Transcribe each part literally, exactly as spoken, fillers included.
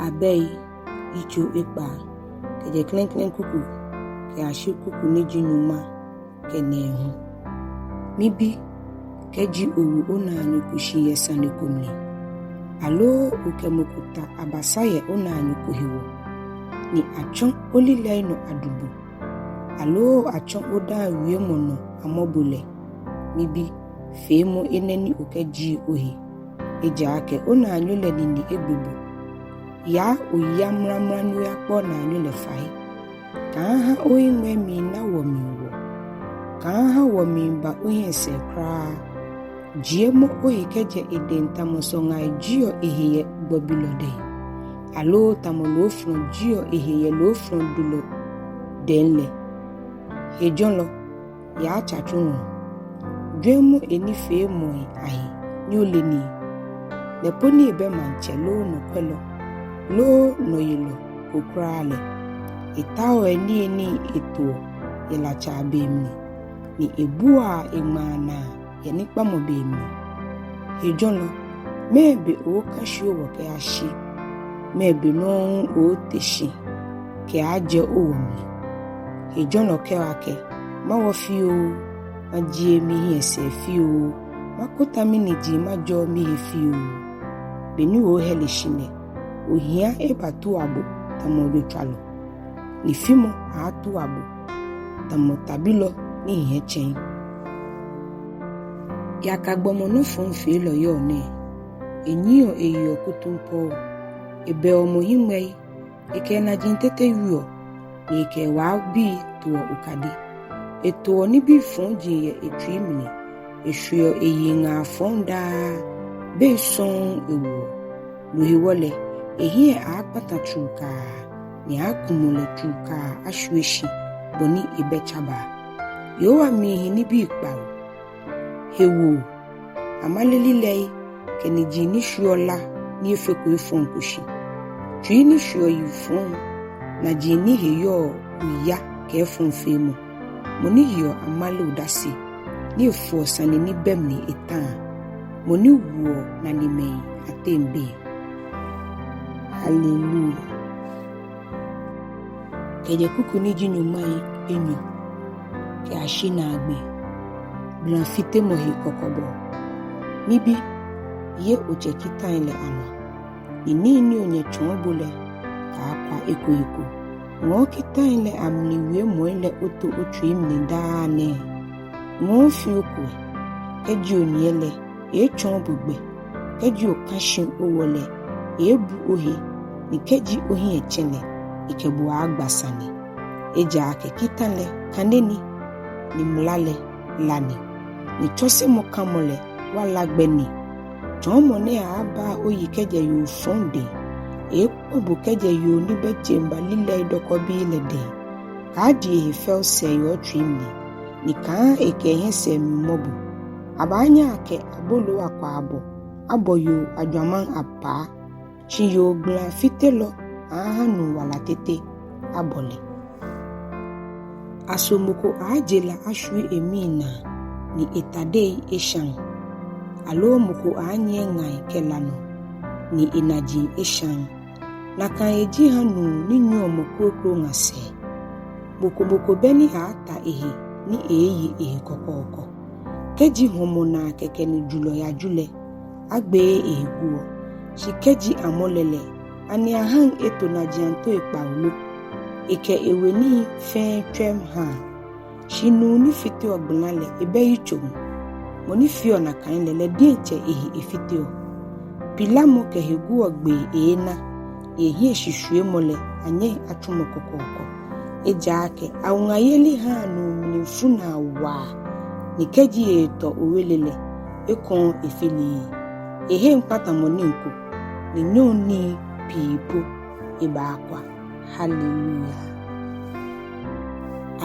Abɛi, yitso ekpaa, kɛjɛ klɛŋklɛŋ kuku kɛyashi kuku ni ji nyɔŋma kɛ nɛɛhu. Mibi, kɛji owo onaanyo ko shi yɛ sane ko mli, aloo okɛ mɔ ko ta abasa yɛ onaanyo ko hewɔ, ni atsɔ olilɛi nɔ adu bo, aloo atsɔ odaaŋ wiemɔ nɔ amɔ bo lɛ, mibi, feemɔ enɛ ni okɛjie ohe. Ejaakɛ onaanyo lɛ nine egbe bo. Yaa oya mramra ni oyakpa onaanyo lɛ fai. Kaaha ohiŋmɛi miina wɔ miiwɔ. Kaaha wɔ miiba ohiɛ sɛɛ kwraa. Jiemɔ ohe kɛjɛ edɛŋ tamɔ sɔŋai jieɔ ehe yɛ gbɔbilɔ dɛŋ, aloo tamɔ loofɔlɔ jieɔ ehe yɛ loofɔlɔ dulɔ dɛŋ lɛ. Hejɔlɔ, yaa tsatsu ŋɔɔ. Jwɛŋmɔ enifeemɔi ahe ni ole nii. Lɛ po ni ebɛ maŋtsɛ loo nɔkwɛlɔ loo nɔyelɔ ko kwraa lɛ, etaoɔ eniyenii etoɔ yɛ latsaa be mli, ni ebuaa eŋmaa naa yɛ nikpamɔ be mli. Hejɔlɔ, mɛɛ be oooka shi owɔ kɛyashi? Mɛɛ be nɔŋŋ oote shi kɛaajɛ owɔ mli? Hejɔlɔ kɛɔ akɛ, mawɔ fioo, majie mihiɛ sɛɛ fioo, makota miniji majɔɔ mihe fioo. Be ni oohɛle shi lɛ, ohia ebatua bo tamɔ ojotswalɔ, ni fimɔ aaatua bo tamɔ tabilɔ ni hiɛ tsɛŋ. Yaka gbɔmɔ nɔfɔŋfeelɔ yɔɔ nɛɛ. Enyiɛɔ eyeɔ kutumpɔɔ. Ebɛɔ mɔ hiŋmɛi. Ekɛ enaji tete wieɔ, ni ekɛ ewaobii toɔ okadi. Etoɔ nibii fɔji yɛ etsui mli. Eshwieɔ eyiŋ ŋaa fɔŋ daa, bei sɔŋŋ ewoɔ. No hewɔ lɛ, ehiɛ aaakpata trukaa, ni aaakumɔ lɛ trukaa ashwie shi bɔ ni ebɛ tsabaa. Yehowa miihi nibii kpawo. Hewoo, amale lilɛi, kɛ niji ni shwieɔ la ni efeko efɔŋ ko shi. Tsui ni shwieɔ yi fɔŋ, naji ni he yɔɔ oya kɛ efɔŋfeemɔ. Mɔ ni yeɔ amale odase, ni efoɔ sane ni bɛ mli etaa. Mɔ ni woɔ nanemɛi ateŋ bei. Hallelujah. Kɛjɛ kuku ni ji nyɔŋmai enyɔ kɛyashi naagbee. Gbala fitemɔ he kɔkɔbɔɔ. Mibi, ye otsɛ kitai lɛ anɔ, ni nii ni onyɛ tsɔɔ bo lɛ, kaakwa eko eko. Ŋɔɔ kitai lɛ amli wiemɔi lɛ oto otsui mli daa nɛɛ. Ŋɔɔ ofi okuɛ. Kɛji onyiɛ lɛ, eeetsɔɔ bo gbɛ. Kɛji oka shi owɔ lɛ, eeebu ohe, ni kɛji ohiɛ tsɛ lɛ, ekɛ bo aaagba sane. Ejaakɛ kita lɛ, kane ni, ni mla lɛ, la ni, ni tsɔsemɔ kamɔ lɛ, wala gbɛ ni. Tsɔɔmɔ nɛɛ aaaba oyi kɛjɛ yoo fɔŋ dɛŋ. Eeekpɔ bo kɛjɛ yoo ni bɛ jeŋba lilɛi dɔkɔbii lɛ dɛŋ. Kaadi ehe fɛo sɛɛ yɛ otsui mli, ni kaaha ekɛ ehiɛ sɛɛ miimɔ bo. Abaanyɛ akɛ aboloo akwaabɔ abɔ yoo ajwamaŋ apaa, shi yoo gbala fitelɔ aaha nuu wala tete abɔ lɛ. Aso mɔ ko aaaje la ashwie emii naa, ni etadei eshaŋ? Aloo mɔ ko aaanyiɛ ŋai kɛ la nɔ, ni enaji eshaŋ? Nakai eji ha nuu ni nyiɛɔ mɔ kroko ŋa sɛɛ. Mɔ ko mɔ ko bɛ ni aaata ehe ni eeeye ehe kɔkɔɔkɔ. Kɛji hɔmɔ naa kɛkɛ ni julɔ yaju lɛ, agbeee ehe guɔ. Shi kɛji amɔ lɛ lɛ, ani ahaŋ eto najiaŋ toi kpawo lo? Ekɛ ewe nii fɛɛ tswɛm haa. Shi nuu ni fiteɔ gbala lɛ, ebɛ yitsoŋ. Mɔ ni feɔ nakai lɛ, lɛ diɛŋtsɛ ehe efiteɔ. Pilamɔ kɛ heguɔgbee eeena, ni ehiɛshishwiemɔ lɛ, anyɛŋ atsumɔ kɔkɔɔkɔ. Ejaakɛ awuŋayeli haa nuu mlifu naa waa, ni kɛji eetɔ owele lɛ, ekɔɔɔ efiliii. Eheŋ kpatamɔ nii ko, ni nyɔɔŋnii pii po ebaakwa. Hallelujah.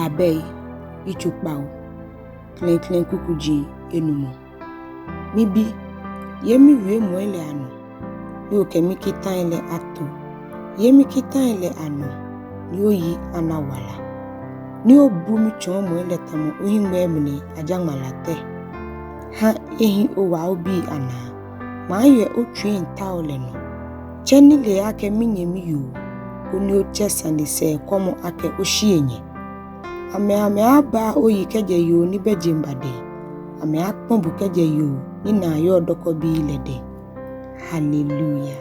Abɛi, yitso kpawo, klɛŋklɛŋ kukuji enumɔ. Mibi, ye miwiemɔi lɛ anɔ, ni okɛ mikitai lɛ ato. Ye mikitai lɛ anɔ, ni oyi ana wala. Ni obu mitsɔɔmɔi lɛ tamɔ ohiŋmɛi mli ajaŋmalatɛ. Ha ehi owaobii anaa, ŋmaa yɛ otsuiŋ tao lɛ nɔ. Tsɛ nilee akɛ minyɛmi yoo, koni otsɛ sane sɛɛkɔmɔ akɛ oshienyɛ. Amɛ amɛaabaa oyi kɛjɛ yoo ni bɛ jeŋba dɛŋ, amɛaakpɔ̃ bo kɛjɛ yoo ni naa yɔɔ dɔkɔbii lɛ dɛŋ. Haleluya.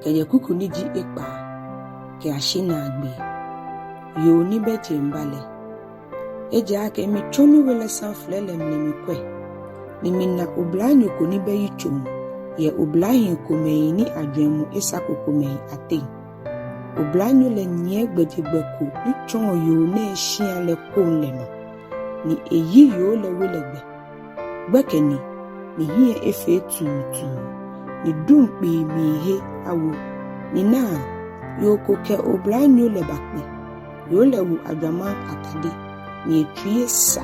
Kɛjɛ kuku ni ji ekpaa kɛyashi naagbee. Yoo ni bɛ jeŋba lɛ. Ejaakɛ mitsɔ miwe lɛ samflɛ lɛ mli mikwɛ, ni mina oblanyo ko ni bɛ yitsoŋ yɛ oblahii komɛi ni ajwɛŋmɔ esako komɛi ateŋ. Oblanyo lɛ nyiɛ gbɛjegbɛ ko ni tsɔɔ yoo nɛɛ shia lɛ koŋ lɛ nɔ, ni eyi yoo lɛ we lɛ gbɛ. Gbɛkɛ ni, ni hiɛ efee tuutuu, ni duŋ kpii miihe awo. Ni naa, yoo ko kɛ oblanyo lɛ bakpe. Yoo lɛ wo ajwamaŋ atade, ni etsui esa.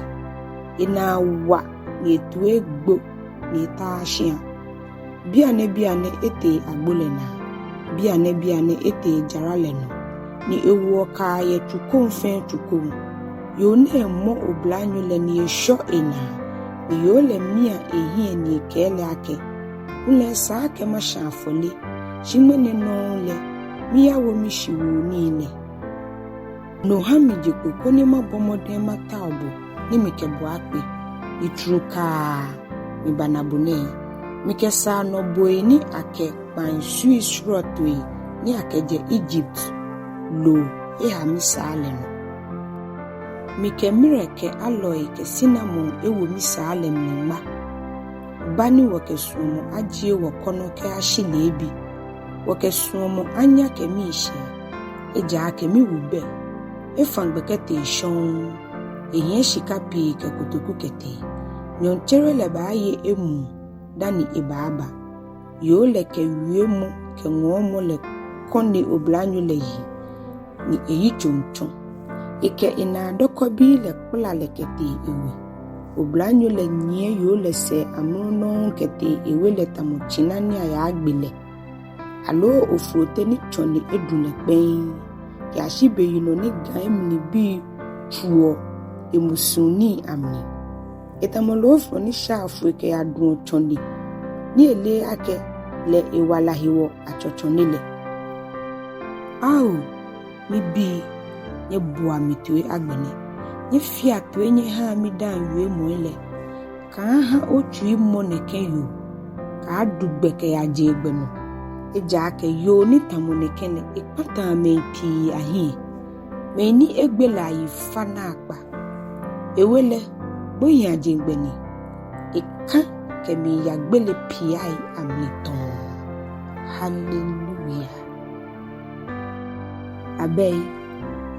Enaa wa, ni etoi egbo, ni etaaa shia. Bianɛbianɛ etee agbo lɛ naa, bianɛbianɛ etee jara lɛ nɔ, ni ewoɔ kaa yɛ tsu koŋ fɛɛ tsu koŋ. Yoo nɛɛ mɔ oblanyo lɛ ni eshɔ enaa, ni yoo lɛ mia ehiɛ ni ekɛɛ lɛ akɛ: Kulɛ esa akɛ masha afɔle, shi ŋmɛnɛ nɔŋŋ lɛ, miyawo mishiwoo nii lɛ. No ha mi je kpo koni mabɔ mɔdɛŋ matao bo ni mikɛ bo akpe. Ni trukaa mibana bo nɛɛ. Mikɛ saanɔ boi ni akɛ kpãa sui srɔtoi ni akɛjɛ Egypt loo eha misaa lɛ nɔ. Mikɛ mire kɛ aloe kɛ cinnamon ewo misaa lɛ mli ŋma. Ba ni wɔkɛ suɔmɔ ajie wɔkɔnɔ kɛyashi leebi. Wɔkɛ suɔmɔ anya kɛ miishɛɛ. Ejaakɛ miwu bɛ. Efã gbɛ kɛtee shɔŋŋ. Ehiɛ shika pii kɛ kotoku kɛtee. Nyɔɔŋtsere lɛ baaye emuu dani ebaaba. Yoo lɛ kɛ wiemɔ kɛ ŋɔɔmɔ lɛ kɔne oblanyo lɛ yi, ni eyitsoŋ tsɔ. Ekɛ enaa dɔkɔbii lɛ kpala lɛ kɛtee ewe. Oblanyo lɛ nyiɛ yoo lɛ sɛɛ amrɔ nɔŋŋ kɛtee ewe lɛ tamɔ tsina ni ayaagbe lɛ, aloo ofrote ni tsɔne edu lɛ kpɛŋŋ, kɛyashi beyinɔ ni gãi mli bii tsuɔ emusuŋ nii amli. Etamɔ loofɔlɔ ni shaa foi kɛyaduɔ tsɔne ni eleee akɛ lɛ ewala hewɔ atsɔ tsɔne lɛ. Ao, mibii, nyɛboa mi toi agbɛnɛ. Nyɛfea toi nyɛhaa midaaŋ wiemɔi lɛ. Kaaha otsui mɔ nɛkɛ yoo. Kaadu gbɛ kɛyaje egbɛ nɔ. Ejaakɛ yoo ni tamɔ nɛkɛ lɛ, ekpataa mɛi pii ahiɛ. Mɛi ni egbe lɛ ayi fa naakpa. Ewe lɛ, gbohiiajeŋ gbɛ ni. Eka kɛmiiya gbele piai amli tɔɔ. Haleluya. Abɛi,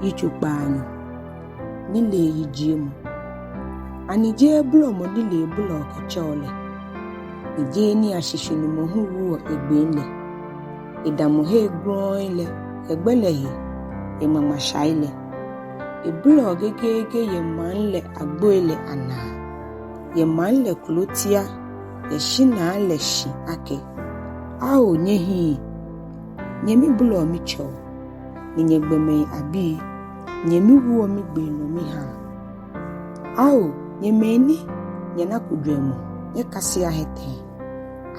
yitso kpaanyɔ. Nilee yijiemɔ. Ani jeee bolɔmɔ nilee bolɔɔ kɛtsɛɔ lɛ? Ni jeee nii ashishinumɔ hu woɔ egbee lɛ? Edamɔ hei grɔŋŋi lɛ yɛ gbɛ lɛ he, yɛ ŋmaŋmashai lɛ. Ebolɔɔ gegeege yɛ maŋ lɛ agboi lɛ anaa, yɛ maŋ lɛ klotia, yɛ shinaa lɛ shi akɛ: Ao, nyɛhii, nyɛ mibolɔɔ mitsɛɔ, ni nyɛ gbɔmɛi abii, nyɛ miwoɔ migbee nɔ mihaa. Ao, nyɛ mɛi ni nyɛnako jwɛŋmɔ, nyɛkasea hiɛtɛɛ.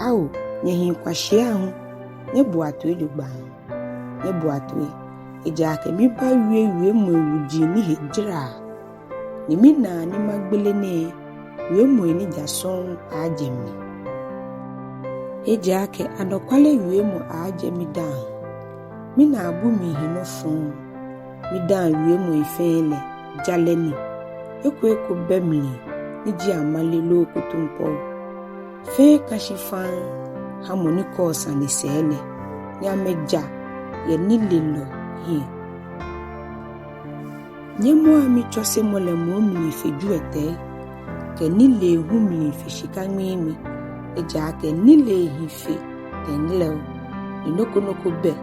Ao, nyɛ hii kwashiai hu, nyɛboa toi jogbaŋŋ. Nyɛboa toi, ejaakɛ mibaawie wiemɔi wuji ni he jaraa, ni minaa ni magbele nɛɛ, wiemɔi ni ja sɔŋŋ aaajɛ mli. Ejaakɛ anɔkwale wiemɔ aaajɛ midaaŋ. Minaabu miihi nɔ fɔŋ. Midaaŋ wiemɔi fɛɛ lɛ, jalɛ ni. Eko eko bɛ mli ni ji amale loo kutumpɔo. Fɛɛ ka shi faŋŋ ha mɔ ni kɔɔ sane sɛɛ lɛ, ni amɛja yɛ nilelɔ hiɛ. Nyɛmɔa mitsɔsemɔ lɛ moŋ mli fe jwiɛtɛi, kɛ nilee hu mli fe shika ŋmiiŋmi, ejaakɛ nilee hi fe tɛŋlɛo, ni nɔ ko nɔ ko bɛ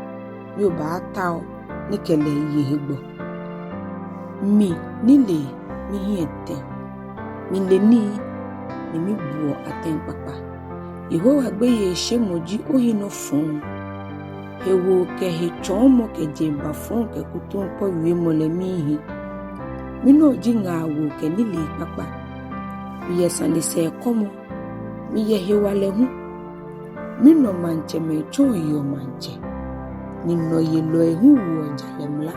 ni obaatao ni kɛ lɛ ye hegbɔ. Mi nilee, mihiɛ tɛŋ, mile nii, ni mibuɔ atɛŋ kpakpa. Yehowa gbeyeishemɔ ji ohi nɔ fɔŋ. Hewoo kɛ hetsɔɔmɔ kɛ jeŋba fɔŋ kɛ kutumpɔo wiemɔ lɛ miihi. Minɔ ji ŋaawoo kɛ nilee kpakpa. Miyɛ sane sɛɛkɔmɔ, miyɛ hewalɛ hu. Minɔ maŋtsɛmɛi tsɔ̃ɔ yeɔ maŋtsɛ, ni nɔyelɔi hu woɔ jalɛ mla.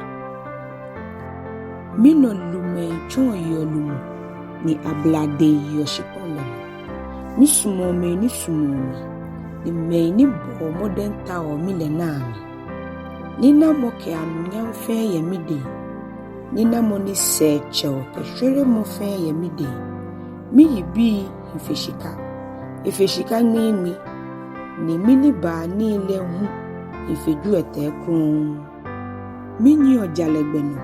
Minɔ lumɛi tsɔ̃ɔ yeɔ lumɔ, ni abladei yeɔ shikpɔŋ lɛ nɔ. Misumɔɔ mɛi ni sumɔɔ mi, ni mɛi ni bɔɔ mɔdɛŋ taoɔ mi lɛ naa mi. Ninamɔ kɛ anunyam fɛɛ yɛ midɛŋ, ninamɔ ni sɛɛ tsɛɔ kɛ shweremɔ fɛɛ yɛ midɛŋ. Miyibii hi fe shika, efe shika ŋmiiŋmi, ni minibaanii lɛ hu hi fe jwiɛtɛi krɔŋŋ. Minyiɛɔ jalɛ gbɛ nɔ,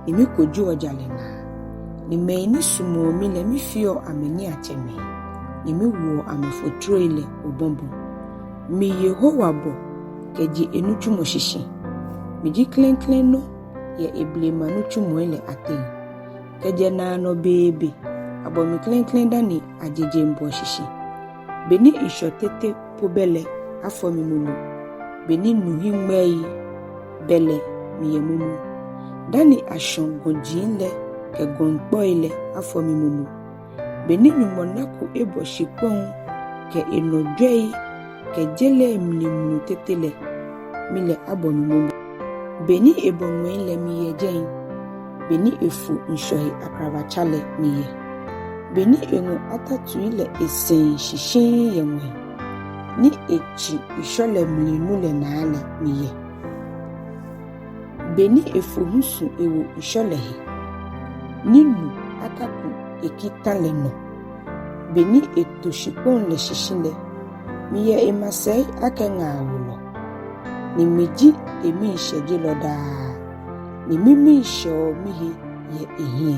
ni mikojoɔ jalɛ naa, ni mɛi ni sumɔɔ mi lɛ mifeɔ amɛ niiatsɛmɛi, ni miwoɔ amɛfotroi lɛ obɔ̃bɔ̃. Mi Yehowa bɔ kɛje enitsumɔ shishi. Miji klɛŋklɛŋ nɔ yɛ eblema nitsumɔi lɛ ateŋ. Kɛjɛ naanɔ beebe abɔ mi klɛŋklɛŋ dani aje jeŋbɔɔ shishi. Be ni ŋshɔ tete po bɛ lɛ, afɔ mi momo. Be ni nu hiŋmɛii bɛ lɛ, miyɛ momo. Dani ashɔ̃ gɔji lɛ kɛ gɔŋkpɔi lɛ, afɔ mi momo. Be ni Nyɔŋmɔ nako ebɔ shikpɔŋ kɛ enɔ jwɛi kɛ je lɛ mli mlu tete lɛ, mi lɛ abɔ mi momo. Be ni ebɔ ŋwɛi lɛ, miyɛ jɛi. Be ni efo ŋshɔ he akrabatsa lɛ, miyɛ. Be ni eŋɔ atatui lɛ esɛŋ shi shiŋŋ yɛ ŋwɛi, ni etsi ŋshɔ lɛ mli nu lɛ naa lɛ, miyɛ. Be ni efo husu ewo ŋshɔ lɛ he, ni nu akaku ekitã lɛ nɔ, be ni eto shikpɔŋ lɛ shishi lɛ, miyɛ emasɛi akɛ ŋaawolɔ, ni miji emiishɛjelɔ daa, ni mimii shɛɔ mihe yɛ ehiɛ.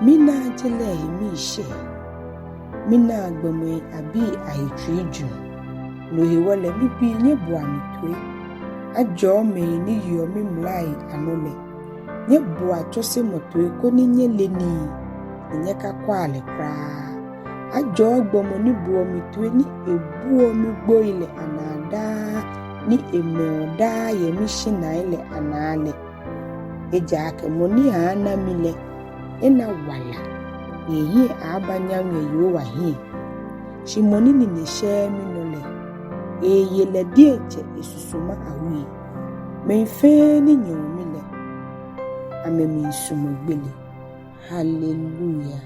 Minaa je lɛ he miishɛɛ, minaa gbɔmɛi abii ahe tsuijurɔ. No hewɔ lɛ, mibii, nyɛboa mi toi. Ajɔɔ mɛi ni yeɔ mimlai anɔ lɛ. Nyɛboa tsɔsemɔ toi koni nyɛle nii, ni nyɛkakwaa lɛ kwraa. Ajɔɔ gbɔmɔ ni boɔ mi toi ni ebuɔ migboi lɛ anaa daa, ni emɛɔ daa yɛ mishinai lɛ anaa lɛ. Ejaakɛ mɔ ni aaana mi lɛ, ena wala, ni ehiɛ aaaba nyam yɛ Yehowa hiɛ. Shi mɔ ni nine shɛɛɛ minɔ lɛ, eeye lɛ diɛŋtsɛ esusuma awui. Mɛi fɛɛ ni nyɛɔ mi lɛ, amɛmiisumɔ gbele. Hallelujah.